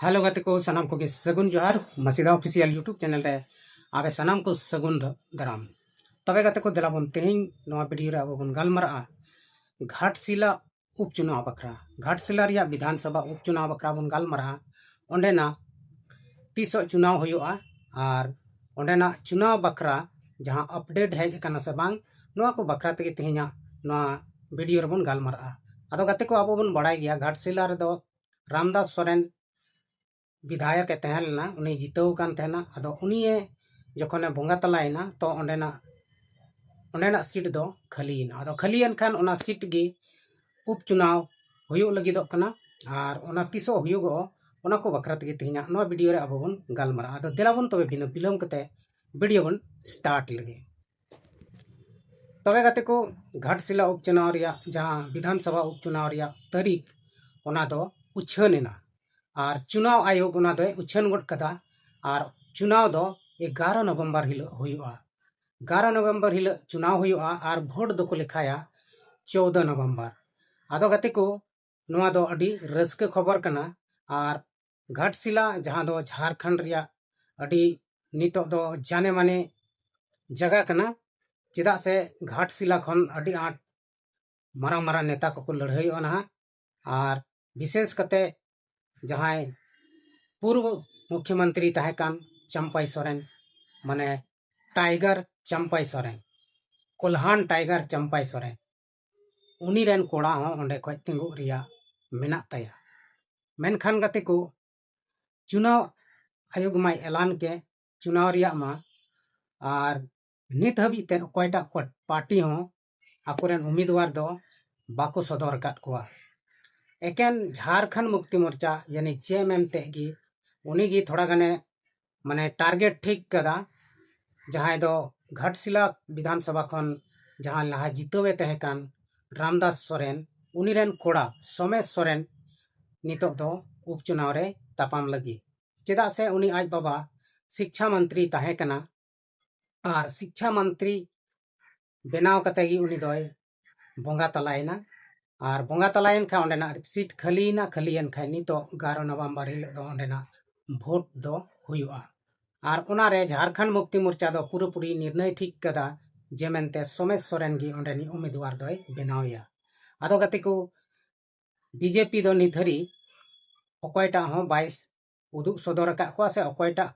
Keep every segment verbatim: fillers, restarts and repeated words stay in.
Hello ᱜᱟᱛᱮ ᱠᱚ, ᱥᱟᱱᱟᱢ ᱠᱚᱜᱮ ᱥᱟᱹᱜᱩᱱ ᱡᱚᱦᱟᱨ᱾ ᱢᱟᱥᱤᱫᱟ ᱚᱯᱷᱤᱥᱤᱭᱟᱞ YouTube ᱪᱮᱱᱮᱞ ᱨᱮ ᱟᱯᱮ ᱥᱟᱱᱟᱢ ᱠᱚ ᱥᱟᱹᱜᱩᱱ ᱫ-, ᱫᱟᱨᱟᱢ᱾ ᱛᱚᱵᱮ ᱜᱟᱛᱮ ᱠᱚ, ᱫᱮᱞᱟ ᱵᱚᱱ ᱛᱮᱦᱮᱧ ᱱᱚᱣᱟ ᱵᱷᱤᱰᱤᱭᱳ ᱨᱮ ᱟᱵᱚ ᱵᱚᱱ ᱜᱟᱞᱢᱟᱨᱟᱜᱼᱟ ᱜᱷᱟᱴᱥᱤᱞᱟ ᱩᱯᱪᱩᱱᱟᱣ ᱵᱟᱠᱷᱨᱟ᱾ ᱜᱷᱟᱴᱥᱤᱞᱟ ᱨᱮᱭᱟᱜ ᱵᱤᱫᱷᱟᱱ ᱥᱚᱵᱷᱟ ᱩᱯᱪᱩᱱᱟᱣ ᱵᱟᱠᱷᱨᱟ ᱵᱚᱱ ᱜᱟᱞᱢᱟᱨᱟᱜᱼᱟ᱾ ᱚᱸᱰᱮᱱᱟᱜ ᱛᱤᱥᱚᱜ ᱪᱩᱱᱟᱣ ᱦᱩᱭᱩᱜᱼᱟ ᱟᱨ ᱚᱸᱰᱮᱱᱟᱜ ᱪᱩᱱᱟᱣ ᱵᱟᱠᱷᱨᱟ ᱡᱟᱦᱟᱸ ᱟᱯᱰᱮᱴ ᱦᱮᱡ ᱟᱠᱟᱱᱟ ᱥᱮ ᱵᱟᱝ, ᱱᱚᱣᱟ ᱠᱚ ᱵᱟᱠᱷᱨᱟ ᱛᱮᱜᱮ ᱛᱮᱦᱮᱧᱟᱜ ᱱᱚᱣᱟ ᱵᱷᱤᱰᱤᱭᱳ ᱨᱮᱵᱚᱱ ᱜᱟᱞᱢᱟᱨᱟᱜᱼᱟ᱾ ᱟᱫᱚ ᱜᱟᱛᱮ ᱠᱚ, ᱟᱵᱚ ᱵᱚᱱ ᱵᱟᱲᱟᱭ ᱜᱮᱭᱟ ᱜᱷᱟᱴᱥᱤᱞᱟ ᱨᱮᱫᱚ ᱨᱟᱢᱫᱟᱥ ᱥᱚᱨᱮᱱ ᱵᱤᱫᱷᱟᱭᱚᱠ ᱮ ᱛᱟᱦᱮᱸ ᱞᱮᱱᱟ, ᱩᱱᱤ ᱡᱤᱛᱟᱹᱣ ᱟᱠᱟᱱ ᱛᱟᱦᱮᱱᱟ᱾ ᱟᱫᱚ ᱩᱱᱤᱭᱮ ᱡᱚᱠᱷᱚᱱᱮ ᱵᱚᱸᱜᱟ ᱛᱟᱞᱟᱭᱮᱱᱟ, ᱛᱚ ᱚᱸᱰᱮᱱᱟᱜ, ᱚᱸᱰᱮᱱᱟᱜ ᱥᱤᱴ ᱫᱚ ᱠᱷᱟᱹᱞᱤᱭᱮᱱᱟ᱾ ᱟᱫᱚ ᱠᱷᱟᱹᱞᱤᱭᱮᱱ ᱠᱷᱟᱱ ᱚᱱᱟ ᱥᱤᱴ ᱜᱮ ᱩᱯᱪᱩᱱᱟᱣ ᱦᱩᱭᱩᱜ ᱞᱟᱹᱜᱤᱫᱚᱜ ᱠᱟᱱᱟ᱾ ᱟᱨ ᱚᱱᱟ ᱛᱤᱥᱚᱜ ᱦᱩᱭᱩᱜᱚᱜᱼᱟ, ᱚᱱᱟ ᱠᱚ ᱵᱟᱠᱷᱨᱟ ᱛᱮᱜᱮ ᱛᱮᱦᱮᱧᱟᱜ ᱱᱚᱣᱟ ᱵᱷᱤᱰᱤᱭᱳ ᱨᱮ ᱟᱵᱚ ᱵᱚᱱ ᱜᱟᱞᱢᱟᱨᱟᱜᱼᱟ᱾ ᱟᱫᱚ ᱫᱮᱞᱟ ᱵᱚᱱ ᱛᱚᱵᱮ ᱵᱤᱱᱟᱹ ᱵᱤᱞᱚᱢ ᱠᱟᱛᱮ ᱵᱷᱤᱰᱤᱭᱳ ᱵᱚᱱ ᱥᱴᱟᱨᱴ ᱞᱮᱜᱮ᱾ ᱛᱚᱵᱮ ᱜᱟᱛᱮ ᱠᱚ, ᱜᱷᱟᱴᱥᱤᱞᱟ ᱩᱯᱪᱩᱱᱟᱣ ᱨᱮᱭᱟᱜ ᱡᱟᱦᱟᱸ ᱵᱤᱫᱷᱟᱱ ᱥᱚᱵᱷᱟ ᱩᱯᱪᱩᱱᱟᱣ ᱨᱮᱭᱟᱜ ᱛᱟᱹᱨᱤᱠᱷ, ᱚᱱᱟ ᱫᱚ ᱩᱪᱷᱟᱹᱱ ᱮᱱᱟ᱾ ᱟᱨ ᱪᱩᱱᱟᱣ ᱟᱭᱳᱜᱽ ᱚᱱᱟ ᱫᱚᱭ ᱩᱪᱷᱟᱹᱱ ᱜᱚᱫ ᱠᱟᱫᱟ᱾ ᱟᱨ ᱪᱩᱱᱟᱣ ᱫᱚ ᱮᱜᱟᱨᱚ ᱱᱚᱵᱷᱮᱢᱵᱚᱨ ᱦᱤᱞᱳᱜ ᱦᱩᱭᱩᱜᱼᱟ᱾ ᱮᱜᱟᱨᱚ ᱱᱚᱵᱷᱮᱢᱵᱚᱨ ᱦᱤᱞᱳᱜ ᱪᱩᱱᱟᱣ ᱦᱩᱭᱩᱜᱼᱟ ᱟᱨ ᱵᱷᱳᱴ ᱫᱚᱠᱚ ᱞᱮᱠᱷᱟᱭᱟ ᱪᱳᱣᱫᱚ ᱱᱚᱵᱷᱮᱢᱵᱚᱨ᱾ ᱟᱫᱚ ᱜᱟᱛᱮ ᱠᱚ, ᱱᱚᱣᱟ ᱫᱚ ᱟᱹᱰᱤ ᱨᱟᱹᱥᱠᱟᱹ ᱠᱷᱚᱵᱚᱨ ᱠᱟᱱᱟ᱾ ᱟᱨ ᱜᱷᱟᱴᱥᱤᱞᱟ, ᱡᱟᱦᱟᱸ ᱫᱚ ᱡᱷᱟᱲᱠᱷᱚᱸᱰ ᱨᱮᱭᱟᱜ ᱟᱹᱰᱤ ᱱᱤᱛᱚᱜ ᱫᱚ ᱡᱟᱱᱮ ᱢᱟᱱᱮ ᱡᱟᱭᱜᱟ ᱠᱟᱱᱟ, ᱪᱮᱫᱟᱜ ᱥᱮ ᱜᱷᱟᱴᱥᱤᱞᱟ ᱠᱷᱚᱱ ᱟᱹᱰᱤ ᱟᱸᱴ ᱢᱟᱨᱟᱝ ᱢᱟᱨᱟᱝ ᱱᱮᱛᱟ ᱠᱚᱠᱚ ᱞᱟᱹᱲᱦᱟᱹᱭᱚᱜᱼᱟ ᱱᱟᱦᱟᱜ᱾ ᱟᱨ ᱵᱤᱥᱮᱥ ᱠᱟᱛᱮ ᱡᱟᱦᱟᱸᱭ ᱯᱩᱨᱵᱚ ᱢᱩᱠᱷᱭᱚᱢᱚᱱᱛᱨᱤ ᱛᱟᱦᱮᱸ ᱠᱟᱱ ᱪᱟᱢᱯᱟᱭ ᱥᱚᱨᱮᱱ, ᱢᱟᱱᱮ ᱴᱟᱭᱜᱟᱨ ᱪᱟᱢᱯᱟᱭ ᱥᱚᱨᱮᱱ, ᱠᱚᱞᱦᱟᱱ ᱴᱟᱭᱜᱟᱨ ᱪᱟᱢᱯᱟᱭ ᱥᱚᱨᱮᱱ, ᱩᱱᱤ ᱨᱮᱱ ᱠᱚᱲᱟ ᱦᱚᱸ ᱚᱸᱰᱮ ᱠᱷᱚᱡ ᱛᱤᱸᱜᱩᱜ ᱨᱮᱭᱟᱜ ᱢᱮᱱᱟᱜ ᱛᱟᱭᱟ᱾ ᱢᱮᱱᱠᱷᱟᱱ ᱜᱟᱛᱮ ᱠᱚ, ᱪᱩᱱᱟᱣ ᱟᱭᱳᱜᱽ ᱢᱟᱭ ᱮᱞᱟᱱ ᱠᱮ ᱪᱩᱱᱟᱣ ᱨᱮᱭᱟᱜ ᱢᱟ, ᱟᱨ ᱱᱤᱛ ᱦᱟᱹᱵᱤᱡ ᱛᱮ ᱚᱠᱚᱭᱴᱟᱜ ᱯᱟᱨ-, ᱯᱟᱨᱴᱤ ᱦᱚᱸ ᱟᱠᱚᱨᱮᱱ ᱩᱢᱤᱫᱣᱟᱨ ᱫᱚ ᱵᱟᱠᱚ ᱥᱚᱫᱚᱨ ᱟᱠᱟᱫ ᱠᱚᱣᱟ᱾ ᱮᱠᱮᱱ ᱡᱷᱟᱨᱠᱷᱚᱸᱰ ᱢᱩᱠᱛᱤ ᱢᱳᱨᱪᱟ ᱭᱟᱱᱤ ᱡᱮ ᱮᱢ ᱮᱢ ᱛᱮᱫ ᱜᱮ, ᱩᱱᱤᱜᱮ ᱛᱷᱚᱲᱟ ᱜᱟᱱᱮ ᱢᱟᱱᱮ ᱴᱟᱨᱜᱮᱴ ᱴᱷᱤᱠ ᱠᱟᱫᱟ, ᱡᱟᱦᱟᱸᱭ ᱫᱚ ᱜᱷᱟᱴᱥᱤᱞᱟ ᱵᱤᱫᱷᱟᱱ ᱥᱚᱵᱷᱟ ᱠᱷᱚᱱ ᱡᱟᱦᱟᱸ ᱞᱟᱦᱟ ᱡᱤᱛᱟᱹᱣᱮ ᱛᱟᱦᱮᱸ ᱠᱟᱱ ᱨᱟᱢᱫᱟᱥ ᱥᱚᱨᱮᱱ, ᱩᱱᱤ ᱨᱮᱱ ᱠᱚᱲᱟ ᱥᱚᱢᱮᱥ ᱥᱚᱨᱮᱱ ᱱᱤᱛᱚᱜ ᱫᱚ ᱩᱯᱪᱩᱱᱟᱣ ᱨᱮ ᱛᱟᱯᱟᱢ ᱞᱟᱹᱜᱤᱫ᱾ ᱪᱮᱫᱟᱜ ᱥᱮ ᱩᱱᱤ ᱟᱡ ᱵᱟᱵᱟ ᱥᱤᱠᱪᱷᱟ ᱢᱚᱱᱛᱨᱤ ᱛᱟᱦᱮᱸ ᱠᱟᱱᱟ, ᱟᱨ ᱥᱤᱠᱪᱷᱟ ᱢᱚᱱᱛᱨᱤ ᱵᱮᱱᱟᱣ ᱠᱟᱛᱮ ᱜᱮ ᱩᱱᱤ ᱫᱚᱭ ᱵᱚᱸᱜᱟ ᱛᱟᱞᱟᱭᱮᱱᱟ᱾ ᱟᱨ ᱵᱚᱸᱜᱟ ᱛᱟᱞᱟᱭᱮᱱ ᱠᱷᱟᱱ ᱚᱸᱰᱮᱱᱟᱜ ᱥᱤᱴ ᱠᱷᱟᱹᱞᱤᱭᱮᱱᱟ᱾ ᱠᱷᱟᱹᱞᱤᱭᱮᱱ ᱠᱷᱟᱱ ᱱᱤᱛᱚᱜ ᱮᱜᱟᱨᱚ ᱱᱚᱵᱷᱮᱢᱵᱚᱨ ᱦᱤᱞᱳᱜ ᱫᱚ ᱚᱸᱰᱮᱱᱟᱜ ᱵᱷᱳᱴ ᱫᱚ ᱦᱩᱭᱩᱜᱼᱟ᱾ ᱟᱨ ᱚᱱᱟᱨᱮ ᱡᱷᱟᱲᱠᱷᱚᱸᱰ ᱢᱩᱠᱛᱤ ᱢᱳᱨᱪᱟ ᱫᱚ ᱯᱩᱨᱟᱹᱯᱩᱨᱤ ᱱᱤᱨᱱᱚᱭ ᱴᱷᱤᱠ ᱠᱟᱫᱟ ᱡᱮ ᱢᱮᱱᱛᱮ ᱥᱳᱢᱮᱥ ᱥᱚᱨᱮᱱ ᱜᱮ ᱚᱸᱰᱮᱱᱤᱡ ᱩᱢᱤᱫᱣᱟᱨ ᱫᱚᱭ ᱵᱮᱱᱟᱣᱮᱭᱟ᱾ ᱟᱫᱚ ᱜᱟᱛᱮ ᱠᱚ, ᱵᱤᱡᱮᱯᱤ ᱫᱚ ᱱᱤᱛ ᱦᱟᱹᱨᱤᱡ ᱚᱠᱚᱭᱴᱟᱜ ᱦᱚᱸ ᱵᱟᱭ ᱩᱫᱩᱜ ᱥᱚᱫᱚᱨ ᱟᱠᱟᱫ ᱠᱚᱣᱟ ᱥᱮ ᱚᱠᱚᱭᱴᱟᱜ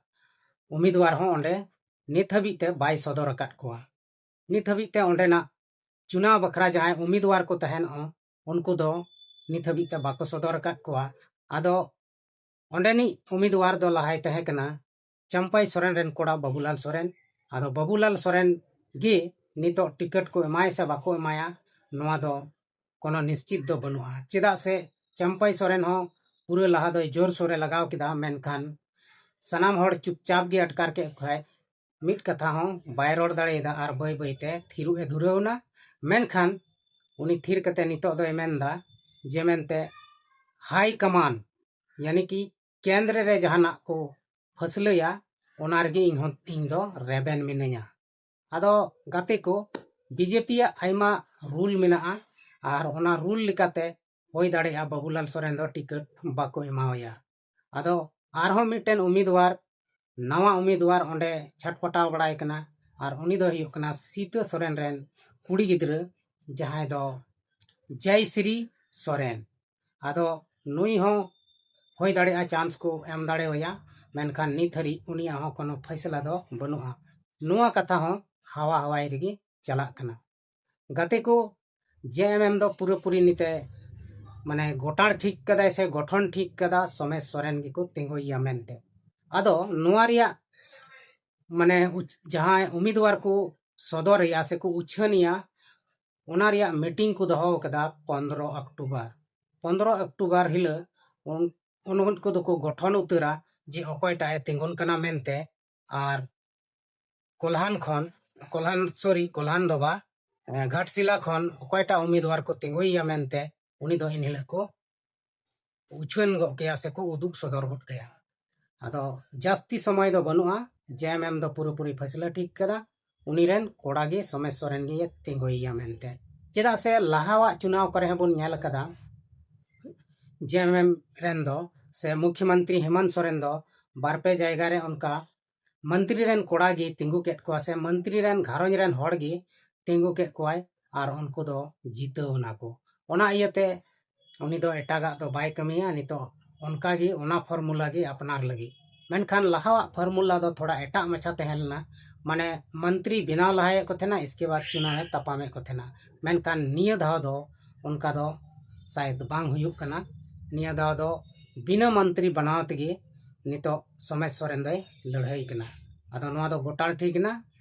ᱩᱢᱤᱫᱣᱟᱨ ᱦᱚᱸ ᱚᱸᱰᱮ ᱱᱤᱛ ᱦᱟᱹᱵᱤᱡ ᱛᱮ ᱵᱟᱭ ᱥᱚᱫᱚᱨ ᱟᱠᱟᱫ ᱠᱚᱣᱟ᱾ ᱱᱤᱛ ᱦᱟᱹᱵᱤᱡ ᱛᱮ ᱚᱸᱰᱮᱱᱟᱜ ᱪᱩᱱᱟᱣ ᱵᱟᱠᱷᱨᱟ ᱡᱟᱦᱟᱸᱭ ᱩᱢᱤᱫᱣᱟᱨ ᱠᱚ ᱛᱟᱦᱮᱱᱚᱜ, ᱩᱱᱠᱩ ᱫᱚ ᱱᱤᱛ ᱦᱟᱹᱵᱤᱡ ᱛᱮ ᱵᱟᱠᱚ ᱥᱚᱫᱚᱨ ᱟᱠᱟᱫ ᱠᱚᱣᱟ᱾ ᱟᱫᱚ ᱚᱸᱰᱮᱱᱤᱡ ᱩᱢᱤᱫᱣᱟᱨ ᱫᱚ ᱞᱟᱦᱟᱭ ᱛᱟᱦᱮᱸ ᱠᱟᱱᱟ ᱪᱟᱢᱯᱟᱭ ᱥᱚᱨᱮᱱ ᱨᱮᱱ ᱠᱚᱲᱟ ᱵᱟᱹᱵᱩᱞᱟᱞ ᱥᱚᱨᱮᱱ᱾ ᱟᱫᱚ ᱵᱟᱹᱵᱩᱞᱟᱞ ᱥᱚᱨᱮᱱ ᱜᱮ ᱱᱤᱛᱚᱜ ᱴᱤᱠᱤᱴ ᱠᱚ ᱮᱢᱟᱭᱟ ᱥᱮ ᱵᱟᱠᱚ ᱮᱢᱟᱭᱟ, ᱱᱚᱣᱟ ᱫᱚ ᱠᱳᱱᱳ ᱱᱤᱥᱪᱤᱛ ᱫᱚ ᱵᱟᱹᱱᱩᱜᱼᱟ᱾ ᱪᱮᱫᱟᱜ ᱥᱮ ᱪᱟᱢᱯᱟᱭ ᱥᱚᱨᱮᱱ ᱦᱚᱸ ᱯᱩᱨᱟᱹ ᱞᱟᱦᱟ ᱫᱚᱭ ᱡᱳᱨ ᱥᱳᱨᱮ ᱞᱟᱜᱟᱣ ᱠᱮᱫᱟ, ᱢᱮᱱᱠᱷᱟᱱ ᱥᱟᱱᱟᱢ ᱦᱚᱲ ᱪᱩᱯᱪᱟᱯ ᱜᱮ ᱟᱴᱠᱟᱨ ᱠᱮᱫ ᱠᱷᱟᱡ ᱢᱤᱫ ᱠᱟᱛᱷᱟ ᱦᱚᱸ ᱵᱟᱭ ᱨᱚᱲ ᱫᱟᱲᱮᱭᱟᱫᱟ ᱟᱨ ᱵᱟᱹᱭ ᱵᱟᱹᱭᱛᱮ ᱛᱷᱤᱨᱚᱜ ᱮ ᱫᱷᱩᱨᱟᱹᱣ ᱮᱱᱟ᱾ ᱢᱮᱱᱠᱷᱟᱱ ᱩᱱᱤ ᱛᱷᱤᱨ ᱠᱟᱛᱮ ᱱᱤᱛᱚᱜ ᱫᱚᱭ ᱢᱮᱱᱫᱟ ᱡᱮ ᱢᱮᱱᱛᱮ ᱦᱟᱭ ᱠᱟᱢᱟᱱ, ᱭᱟᱱᱤ ᱠᱤ ᱠᱮᱱᱫᱨᱚ ᱨᱮ ᱡᱟᱦᱟᱱᱟᱜ ᱠᱚ ᱯᱷᱟᱹᱥᱞᱟᱹᱭᱟ, ᱚᱱᱟ ᱨᱮᱜᱮ ᱤᱧ ᱦᱚᱸ, ᱤᱧ ᱫᱚ ᱨᱮᱵᱮᱱ ᱢᱤᱱᱟᱹᱧᱟ᱾ ᱟᱫᱚ ᱜᱟᱛᱮ ᱠᱚ, ᱵᱤᱡᱮᱯᱤᱭᱟᱜ ᱟᱭᱢᱟ ᱨᱩᱞ ᱢᱮᱱᱟᱜᱼᱟ, ᱟᱨ ᱚᱱᱟ ᱨᱩᱞ ᱞᱮᱠᱟᱛᱮ ᱦᱩᱭ ᱫᱟᱲᱮᱭᱟᱜᱼᱟ ᱵᱟᱹᱵᱩᱞᱟᱞ ᱥᱚᱨᱮᱱ ᱫᱚ ᱴᱤᱠᱤᱴ ᱵᱟᱠᱚ ᱮᱢᱟᱣᱟᱭᱟ᱾ ᱟᱫᱚ ᱟᱨᱦᱚᱸ ᱢᱤᱫᱴᱮᱱ ᱩᱢᱤᱫᱣᱟᱨ, ᱱᱟᱣᱟ ᱩᱢᱤᱫᱣᱟᱨ ᱚᱸᱰᱮ ᱪᱷᱟᱴᱯᱟᱴᱟᱣ ᱵᱟᱲᱟᱭ ᱠᱟᱱᱟ, ᱟᱨ ᱩᱱᱤ ᱫᱚ ᱦᱩᱭᱩᱜ ᱠᱟᱱᱟ ᱥᱤᱛᱟᱹ ᱥᱚᱨᱮᱱ ᱨᱮᱱ ᱠᱩᱲᱤ ᱜᱤᱫᱽᱨᱟᱹ, ᱡᱟᱦᱟᱸᱭ ᱫᱚ ᱡᱟᱭᱥᱨᱤ ᱥᱚᱨᱮᱱ᱾ ᱟᱫᱚ ᱱᱩᱭ ᱦᱚᱸ ᱦᱩᱭ ᱫᱟᱲᱮᱭᱟᱜᱼᱟ ᱪᱟᱱᱥ ᱠᱚ ᱮᱢ ᱫᱟᱲᱮᱣᱟᱭᱟ, ᱢᱮᱱᱠᱷᱟᱱ ᱱᱤᱛ ᱦᱟᱹᱨᱤᱡ ᱩᱱᱤᱭᱟᱜ ᱦᱚᱸ ᱠᱳᱱᱳ ᱯᱷᱟᱭᱥᱟᱞᱟ ᱫᱚ ᱵᱟᱹᱱᱩᱜᱼᱟ᱾ ᱱᱚᱣᱟ ᱠᱟᱛᱷᱟ ᱦᱚᱸ ᱦᱟᱣᱟ ᱦᱟᱣᱟᱭ ᱨᱮᱜᱮ ᱪᱟᱞᱟᱜ ᱠᱟᱱᱟ᱾ ᱜᱟᱛᱮ ᱠᱚ, ᱡᱮ ᱮᱢ ᱮᱢ ᱫᱚ ᱯᱩᱨᱟᱹᱯᱩᱨᱤ ᱱᱤᱛᱮ ᱢᱟᱱᱮ ᱜᱚᱴᱟᱲ ᱴᱷᱤᱠ ᱠᱟᱫᱟᱭ ᱥᱮ ᱜᱚᱴᱷᱚᱱ ᱴᱷᱤᱠ ᱠᱟᱫᱟ, ᱥᱳᱢᱮᱥ ᱥᱚᱨᱮᱱ ᱜᱮᱠᱚ ᱛᱤᱸᱜᱩᱭᱮᱭᱟ ᱢᱮᱱᱛᱮ᱾ ᱟᱫᱚ ᱱᱚᱣᱟ ᱨᱮᱭᱟᱜ ᱢᱟᱱᱮ ᱩᱪ-, ᱡᱟᱦᱟᱸᱭ ᱩᱢᱤᱫᱣᱟᱨ ᱠᱚ ᱥᱚᱫᱚᱨᱮᱭᱟ ᱥᱮᱠᱚ ᱩᱪᱷᱟᱹᱱᱮᱭᱟ, ᱚᱱᱟ ᱨᱮᱭᱟᱜ ᱢᱤᱴᱤᱝ ᱠᱚ ᱫᱚᱦᱚ ᱟᱠᱟᱫᱟ ᱯᱚᱱᱫᱽᱨᱚ ᱚᱠᱴᱳᱵᱚᱨ᱾ ᱯᱚᱱᱫᱽᱨᱚ ᱚᱠᱴᱳᱵᱚᱨ ᱦᱤᱞᱳᱜ ᱩᱱ-, ᱩᱱᱠᱩ ᱫᱚᱠᱚ ᱜᱚᱴᱷᱚᱱ ᱩᱛᱟᱹᱨᱟ ᱡᱮ ᱚᱠᱚᱭᱴᱟᱜ ᱮ ᱛᱤᱸᱜᱩᱱ ᱠᱟᱱᱟ ᱢᱮᱱᱛᱮ᱾ ᱟᱨ ᱠᱚᱞᱦᱟᱱ ᱠᱷᱚᱱ, ᱠᱚᱞᱦᱟᱱ, ᱥᱚᱨᱤ, ᱠᱚᱞᱦᱟᱱ ᱫᱚ ᱵᱟ, ᱮ, ᱜᱷᱟᱴᱥᱤᱞᱟ ᱠᱷᱚᱱ ᱚᱠᱚᱭᱴᱟᱜ ᱩᱢᱤᱫᱣᱟᱨ ᱠᱚ ᱛᱤᱸᱜᱩᱭᱮᱭᱟ ᱢᱮᱱᱛᱮ, ᱩᱱᱤ ᱫᱚ ᱮᱱᱦᱤᱞᱳᱜ ᱠᱚ ᱩᱪᱷᱟᱹᱱ ᱜᱚᱫ ᱠᱟᱭᱟ ᱥᱮᱠᱚ ᱩᱫᱩᱜ ᱥᱚᱫᱚᱨ ᱜᱚᱫ ᱠᱟᱭᱟ᱾ ᱟᱫᱚ ᱡᱟᱹᱥᱛᱤ ᱥᱚᱢᱚᱭ ᱫᱚ ᱵᱟᱹᱱᱩᱜᱼᱟ, ᱡᱮ ᱮᱢ ᱮᱢ ᱫᱚ ᱯᱩᱨᱟᱹᱯᱩᱨᱤ ᱯᱷᱟᱭᱥᱟᱞᱟ ᱴᱷᱤᱠ ᱠᱟᱫᱟ, ᱩᱱᱤ ᱨᱮᱱ ᱠᱚᱲᱟ ᱜᱮ ᱥᱳᱢᱮᱥ ᱥᱚᱨᱮᱱ ᱜᱮᱭ ᱛᱤᱸᱜᱩᱭᱮᱭᱟ ᱢᱮᱱᱛᱮ᱾ ᱪᱮᱫᱟᱜ ᱥᱮ ᱞᱟᱦᱟᱣᱟᱜ ᱪᱩᱱᱟᱣ ᱠᱚᱨᱮ ᱦᱚᱸᱵᱚᱱ ᱧᱮᱞ ᱟᱠᱟᱫᱟ, ᱡᱮ ᱮᱢ ᱮᱢ ᱨᱮᱱ ᱫᱚ ᱥᱮ ᱢᱩᱠᱷᱭᱚᱢᱚᱱᱛᱨᱤ ᱦᱮᱢᱚᱱᱛ ᱥᱚᱨᱮᱱ ᱫᱚ ᱵᱟᱨ ᱯᱮ ᱡᱟᱭᱜᱟ ᱨᱮ ᱚᱱᱠᱟ ᱢᱚᱱᱛᱨᱤ ᱨᱮᱱ ᱠᱚᱲᱟ ᱜᱮ ᱛᱤᱸᱜᱩ ᱠᱮᱫ ᱠᱚᱣᱟ ᱥᱮ ᱢᱚᱱᱛᱨᱤ ᱨᱮᱱ ᱜᱷᱟᱨᱚᱸᱡᱽ ᱨᱮᱱ ᱦᱚᱲ ᱜᱮ ᱛᱤᱸᱜᱩ ᱠᱮᱫ ᱠᱚᱣᱟᱭ ᱟᱨ ᱩᱱᱠᱩ ᱫᱚ ᱡᱤᱛᱟᱹᱣ ᱮᱱᱟ ᱠᱚ᱾ ᱚᱱᱟ ᱤᱭᱟᱹᱛᱮ ᱩᱱᱤ ᱫᱚ ᱮᱴᱟᱜᱟᱜ ᱫᱚ ᱵᱟᱭ ᱠᱟᱹᱢᱤᱭᱟ᱾ ᱱᱤᱛᱚᱜ ᱚᱱᱠᱟ ᱜᱮ ᱚᱱᱟ ᱯᱷᱚᱨᱢᱩᱞᱟ ᱜᱮ ᱟᱯᱱᱟᱨ ᱞᱟᱹᱜᱤᱫ᱾ ᱢᱮᱱᱠᱷᱟᱱ ᱞᱟᱦᱟᱣᱟᱜ ᱯᱷᱚᱨᱢᱩᱞᱟ ᱫᱚ ᱛᱷᱚᱲᱟ ᱮᱴᱟᱜ ᱢᱟᱪᱷᱟ ᱛᱟᱦᱮᱸ ᱞᱮᱱᱟ, ᱢᱟᱱᱮ ᱢᱚᱱᱛᱨᱤ ᱵᱮᱱᱟᱣ ᱞᱟᱦᱟᱭᱮᱫ ᱠᱚ ᱛᱟᱦᱮᱱᱟ, ᱤᱥᱠᱮ ᱵᱟᱫ ᱪᱩᱱᱟᱣ ᱮ ᱛᱟᱯᱟᱢᱮᱫ ᱠᱚ ᱛᱟᱦᱮᱱᱟ᱾ ᱢᱮᱱᱠᱷᱟᱱ ᱱᱤᱭᱟᱹ ᱫᱷᱟᱣ ᱫᱚ ᱚᱱᱠᱟ ᱫᱚ ᱥᱟᱭᱮᱫ ᱵᱟᱝ ᱦᱩᱭᱩᱜ ᱠᱟᱱᱟ᱾ ᱱᱤᱭᱟᱹ ᱫᱷᱟᱣ ᱫᱚ ᱵᱤᱱᱟᱹ ᱢᱚᱱᱛᱨᱤ ᱵᱮᱱᱟᱣ ᱛᱮᱜᱮ ᱱᱤᱛᱚᱜ ᱥᱚᱢᱮᱥ ᱥᱚᱨᱮᱱ ᱫᱚᱭ ᱞᱟᱹᱲᱦᱟᱹᱭ ᱠᱟᱱᱟ᱾ ᱟᱫᱚ ᱱᱚᱣᱟ ᱫᱚ ᱜᱚᱴᱟ ᱴᱷᱤᱠ ᱮᱱᱟ᱾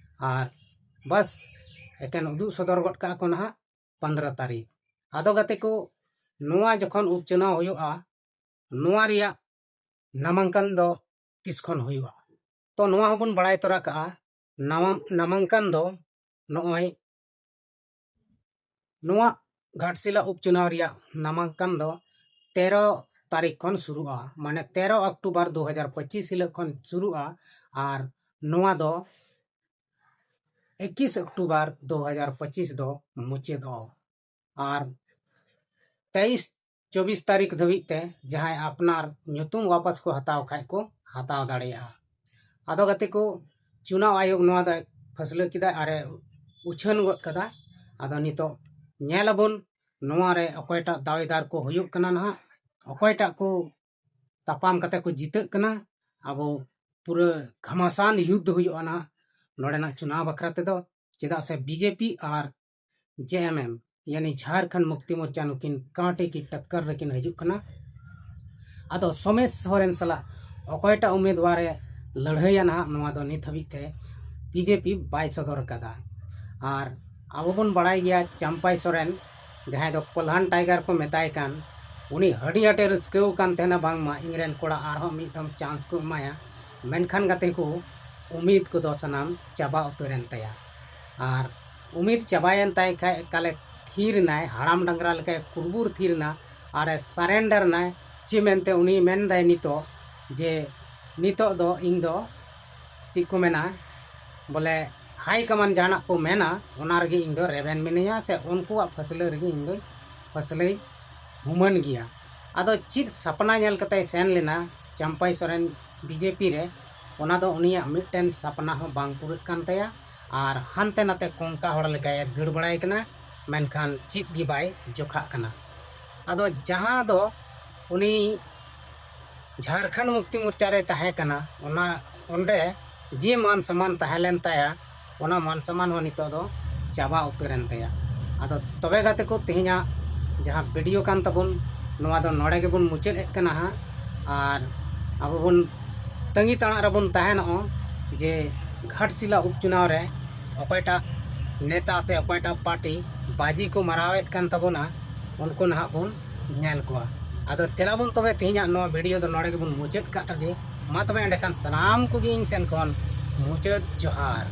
ᱟᱨ ᱵᱟᱥ ᱮᱠᱮᱱ ᱩᱫᱩᱜ ᱥᱚᱫᱚᱨ ᱜᱚᱫ ᱠᱟᱜᱼᱟ ᱠᱚ ᱱᱟᱦᱟᱜ ᱯᱚᱱᱫᱽᱨᱚ ᱛᱟᱹᱨᱤᱠᱷ᱾ ᱟᱫᱚ ᱜᱟᱛᱮ ᱠᱚ, ᱱᱚᱣᱟ ᱡᱚᱠᱷᱚᱱ ᱩᱯᱪᱩᱱᱟᱣ ᱦᱩᱭᱩᱜᱼᱟ, ᱱᱚᱣᱟ ᱨᱮᱭᱟᱜ ᱱᱟᱢᱟᱝᱠᱟᱱ ᱫᱚ ᱛᱤᱥ ᱠᱷᱚᱱ ᱦᱩᱭᱩᱜᱼᱟ? ᱛᱚ ᱱᱚᱣᱟ ᱦᱚᱸᱵᱚᱱ ᱵᱟᱲᱟᱭ ᱛᱚᱨᱟ ᱠᱟᱜᱼᱟ, ᱱᱟᱣᱟ ᱱᱟᱢᱟᱝᱠᱟᱱ ᱫᱚ ᱱᱚᱜᱼᱚᱭ ᱱᱚᱣᱟ ᱜᱷᱟᱴᱥᱤᱞᱟ ᱩᱯᱪᱩᱱᱟᱣ ᱨᱮᱭᱟᱜ ᱱᱟᱢᱟᱝᱠᱟᱱ ᱫᱚ ᱛᱮᱨᱚ ᱛᱟᱹᱨᱤᱠᱷ ᱠᱷᱚᱱ ᱥᱩᱨᱩᱜᱼᱟ, ᱢᱟᱱᱮ ᱛᱮᱨᱚ ᱚᱠᱴᱳᱵᱚᱨ ᱫᱩ ᱦᱟᱡᱟᱨ ᱯᱚᱸᱪᱤᱥ ᱦᱤᱞᱳᱜ ᱠᱷᱚᱱ ᱥᱩᱨᱩᱜᱼᱟ᱾ ᱟᱨ ᱱᱚᱣᱟ ᱫᱚ ᱮᱠᱤᱥ ᱚᱠᱴᱳᱵᱚᱨ ᱫᱩ ᱦᱟᱡᱟᱨ ᱯᱚᱸᱪᱤᱥ ᱫᱚ ᱢᱩᱪᱟᱹᱫᱚᱜᱼᱟ᱾ ᱟᱨ ᱛᱮᱭᱤᱥ ᱪᱚᱵᱵᱤᱥ ᱛᱟᱹᱨᱤᱠᱷ ᱫᱷᱟᱹᱵᱤᱡ ᱛᱮ ᱡᱟᱦᱟᱸᱭ ᱟᱯᱱᱟᱨ ᱧᱩᱛᱩᱢ ᱣᱟᱯᱟᱥ ᱠᱚ ᱦᱟᱛᱟᱣ ᱠᱷᱟᱡ ᱠᱚ ᱦᱟᱛᱟᱣ ᱫᱟᱲᱮᱭᱟᱜᱼᱟ᱾ ᱟᱫᱚ ᱜᱟᱛᱮ ᱠᱚ, ᱪᱩᱱᱟᱣ ᱟᱭᱳᱜᱽ ᱱᱚᱣᱟ ᱫᱚ ᱯᱷᱟᱹᱥᱞᱟᱹ ᱠᱮᱫᱟ ᱟᱨᱮ ᱩᱪᱷᱟᱹᱱ ᱜᱚᱫ ᱠᱟᱫᱟ᱾ ᱟᱫᱚ ᱱᱤᱛᱚᱜ ᱧᱮᱞ ᱟᱵᱚᱱ ᱱᱚᱣᱟ ᱨᱮ ᱚᱠᱚᱭᱴᱟᱜ ᱫᱟᱣᱮᱫᱟᱨ ᱠᱚ ᱦᱩᱭᱩᱜ ᱠᱟᱱᱟ ᱱᱟᱦᱟᱜ, ᱚᱠᱚᱭᱴᱟᱜ ᱠᱚ ᱛᱟᱯᱟᱢ ᱠᱟᱛᱮ ᱠᱚ ᱡᱤᱛᱟᱹᱜ ᱠᱟᱱᱟ᱾ ᱟᱵᱚ ᱯᱩᱨᱟᱹ ᱜᱷᱟᱢᱟᱥᱟᱱ ᱭᱩᱫᱽᱫᱷ ᱦᱩᱭᱩᱜᱼᱟ ᱱᱟᱦᱟᱜ ᱱᱚᱰᱮᱱᱟᱜ ᱪᱩᱱᱟᱣ ᱵᱟᱠᱷᱨᱟ ᱛᱮᱫᱚ, ᱪᱮᱫᱟᱜ ᱥᱮ ᱵᱤᱡᱮᱯᱤ ᱟᱨ ᱡᱮ ᱮᱢ ᱮᱢ ᱭᱟᱱᱤ ᱡᱷᱟᱨᱠᱷᱚᱸᱰ ᱢᱩᱠᱛᱤ ᱢᱳᱨᱪᱟ ᱱᱩᱠᱤᱱ ᱠᱟᱸᱴᱮ ᱠᱤ ᱴᱟᱠᱠᱟᱨ ᱨᱮᱠᱤᱱ ᱦᱤᱡᱩᱜ ᱠᱟᱱᱟ᱾ ᱟᱫᱚ ᱥᱚᱢᱮᱥ ᱥᱚᱨᱮᱱ ᱥᱟᱞᱟᱜ ᱚᱠᱚᱭᱴᱟᱜ ᱩᱢᱮᱫᱣᱟᱨᱮ ᱞᱟᱹᱲᱦᱟᱹᱭᱟ ᱱᱟᱦᱟᱜ, ᱱᱚᱣᱟ ᱫᱚ ᱱᱤᱛ ᱦᱟᱹᱵᱤᱡ ᱛᱮ ᱵᱤᱡᱮᱯᱤ ᱵᱟᱭ ᱥᱚᱫᱚᱨ ᱟᱠᱟᱫᱟ᱾ ᱟᱨ ᱟᱵᱚ ᱵᱚᱱ ᱵᱟᱲᱟᱭ ᱜᱮᱭᱟ ᱪᱟᱢᱯᱟᱭ ᱥᱚᱨᱮᱱ, ᱡᱟᱦᱟᱸᱭ ᱫᱚ ᱯᱨᱚᱫᱷᱟᱱ ᱴᱟᱭᱜᱟᱨ ᱠᱚ ᱢᱮᱛᱟᱭ ᱠᱟᱱ, ᱩᱱᱤ ᱟᱹᱰᱤ ᱟᱸᱴᱮ ᱨᱟᱹᱥᱠᱟᱹᱣ ᱠᱟᱱ ᱛᱟᱦᱮᱱᱟ ᱵᱟᱝᱢᱟ ᱤᱧᱨᱮᱱ ᱠᱚᱲᱟ ᱟᱨᱦᱚᱸ ᱢᱤᱫ ᱫᱚᱢ ᱪᱟᱱᱥ ᱠᱚ ᱮᱢᱟᱭᱟ᱾ ᱢᱮᱱᱠᱷᱟᱱ ᱜᱟᱛᱮ ᱠᱚ, ᱩᱢᱤᱫ ᱠᱚᱫᱚ ᱥᱟᱱᱟᱢ ᱪᱟᱵᱟ ᱩᱛᱟᱹᱨᱮᱱ ᱛᱟᱭᱟ᱾ ᱟᱨ ᱩᱢᱤᱫ ᱪᱟᱵᱟᱭᱮᱱ ᱛᱟᱭ ᱠᱷᱟᱡ ᱮᱠᱟᱞᱮ ᱛᱷᱤᱨ ᱮᱱᱟᱭ, ᱦᱟᱲᱟᱢ ᱰᱟᱝᱨᱟ ᱞᱮᱠᱟᱭ ᱠᱩᱨᱵᱩᱨ ᱛᱷᱤᱨ ᱮᱱᱟ ᱟᱨᱮ ᱥᱟᱨᱮᱱᱰᱟᱨ ᱮᱱᱟᱭ᱾ ᱪᱮᱫ ᱢᱮᱱᱛᱮ ᱩᱱᱤ ᱢᱮᱱᱫᱟᱭ ᱱᱤᱛᱚᱜ ᱡᱮ ᱱᱤᱛᱚᱜ ᱫᱚ ᱤᱧ ᱫᱚ ᱪᱮᱫ ᱠᱚ ᱢᱮᱱᱟ, ᱵᱚᱞᱮ ᱦᱟᱭ ᱠᱟᱢᱟᱱᱰ ᱡᱟᱦᱟᱱᱟᱜ ᱠᱚ ᱢᱮᱱᱟ, ᱚᱱᱟ ᱨᱮᱜᱮ ᱤᱧ ᱫᱚ ᱨᱮᱵᱮᱱ ᱢᱤᱱᱟᱹᱧᱟ, ᱥᱮ ᱩᱱᱠᱩᱣᱟᱜ ᱯᱷᱟᱹᱥᱞᱟᱹ ᱨᱮᱜᱮ ᱤᱧ ᱫᱚ ᱯᱷᱟᱹᱥᱞᱟᱹᱭ ᱦᱩᱢᱟᱹᱱ ᱜᱮᱭᱟ᱾ ᱟᱫᱚ ᱪᱮᱫ ᱥᱟᱯᱱᱟ ᱧᱮᱞ ᱠᱟᱛᱮᱭ ᱥᱮᱱ ᱞᱮᱱᱟ ᱪᱟᱢᱯᱟᱭ ᱥᱚᱨᱮᱱ ᱵᱤᱡᱮᱯᱤ ᱨᱮ, ᱚᱱᱟ ᱫᱚ ᱩᱱᱤᱭᱟᱜ ᱢᱤᱫᱴᱮᱱ ᱥᱟᱯᱱᱟ ᱦᱚᱸ ᱵᱟᱝ ᱯᱩᱨᱟᱹᱜ ᱠᱟᱱ ᱛᱟᱭᱟ᱾ ᱟᱨ ᱦᱟᱱᱛᱮ ᱱᱟᱛᱮ ᱠᱚᱝᱠᱟ ᱦᱚᱲ ᱞᱮᱠᱟᱭ ᱫᱟᱹᱲ ᱵᱟᱲᱟᱭ ᱠᱟᱱᱟ, ᱢᱮᱱᱠᱷᱟᱱ ᱪᱮᱫ ᱜᱮ ᱵᱟᱭ ᱡᱚᱠᱷᱟᱜ ᱠᱟᱱᱟ᱾ ᱟᱫᱚ ᱡᱟᱦᱟᱸ ᱫᱚ ᱩᱱᱤ ᱡᱷᱟᱲᱠᱷᱚᱸᱰ ᱢᱩᱠᱛᱤ ᱢᱳᱨᱪᱟ ᱨᱮ ᱛᱟᱦᱮᱸ ᱠᱟᱱᱟ, ᱚᱱᱟ ᱚᱸᱰᱮ ᱡᱮ ᱢᱟᱱ ᱥᱚᱢᱢᱟᱱ ᱛᱟᱦᱮᱸ ᱞᱮᱱ ᱛᱟᱭᱟ, ᱚᱱᱟ ᱢᱟᱱ ᱥᱚᱢᱢᱟᱱ ᱦᱚᱸ ᱱᱤᱛᱚᱜ ᱫᱚ ᱪᱟᱵᱟ ᱩᱛᱟᱹᱨᱮᱱ ᱛᱟᱭᱟ᱾ ᱟᱫᱚ ᱛᱚᱵᱮ ᱜᱟᱛᱮ ᱠᱚ, ᱛᱮᱦᱮᱧᱟᱜ ᱡᱟᱦᱟᱸ ᱵᱷᱤᱰᱤᱭᱳ ᱠᱟᱱ ᱛᱟᱵᱚᱱ, ᱱᱚᱣᱟ ᱫᱚ ᱱᱚᱰᱮ ᱜᱮᱵᱚᱱ ᱢᱩᱪᱟᱹᱫ ᱮᱫ ᱠᱟᱱᱟ ᱦᱟᱸᱜ᱾ ᱟᱨ ᱟᱵᱚ ᱵᱚᱱ ᱛᱟᱺᱜᱤ ᱛᱟᱲᱟᱜ ᱨᱮᱵᱚᱱ ᱛᱟᱦᱮᱱᱚᱜᱼᱟ ᱡᱮ ᱜᱷᱟᱴᱥᱤᱞᱟ ᱩᱯᱪᱩᱱᱟᱣ ᱨᱮ ᱚᱠᱚᱭᱴᱟᱜ ᱱᱮᱛᱟ ᱥᱮ ᱚᱠᱚᱭᱴᱟᱜ ᱯᱟᱨᱴᱤ ᱵᱟᱡᱤ ᱠᱚ ᱢᱟᱨᱟᱣᱮᱫ ᱠᱟᱱ ᱛᱟᱵᱚᱱᱟ, ᱩᱱᱠᱩ ᱱᱟᱦᱟᱜ ᱵᱚᱱ ᱧᱮᱞ ᱠᱚᱣᱟ᱾ ᱟᱫᱚ ᱫᱮᱞᱟ ᱵᱚᱱ ᱛᱚᱵᱮ, ᱛᱮᱦᱮᱧᱟᱜ ᱱᱚᱣᱟ ᱵᱷᱤᱰᱤᱭᱳ ᱫᱚ ᱱᱚᱰᱮ ᱜᱮᱵᱚᱱ ᱢᱩᱪᱟᱹᱫ ᱠᱟᱜ ᱞᱮᱜᱮ᱾ ᱢᱟ ᱛᱚᱵᱮ, ᱮᱸᱰᱮᱠᱷᱟᱱ ᱥᱟᱱᱟᱢ ᱠᱚᱜᱮ ᱤᱧ ᱥᱮᱱ ᱠᱷᱚᱱ ᱢᱩᱪᱟᱹᱫ ᱡᱚᱦᱟᱨ᱾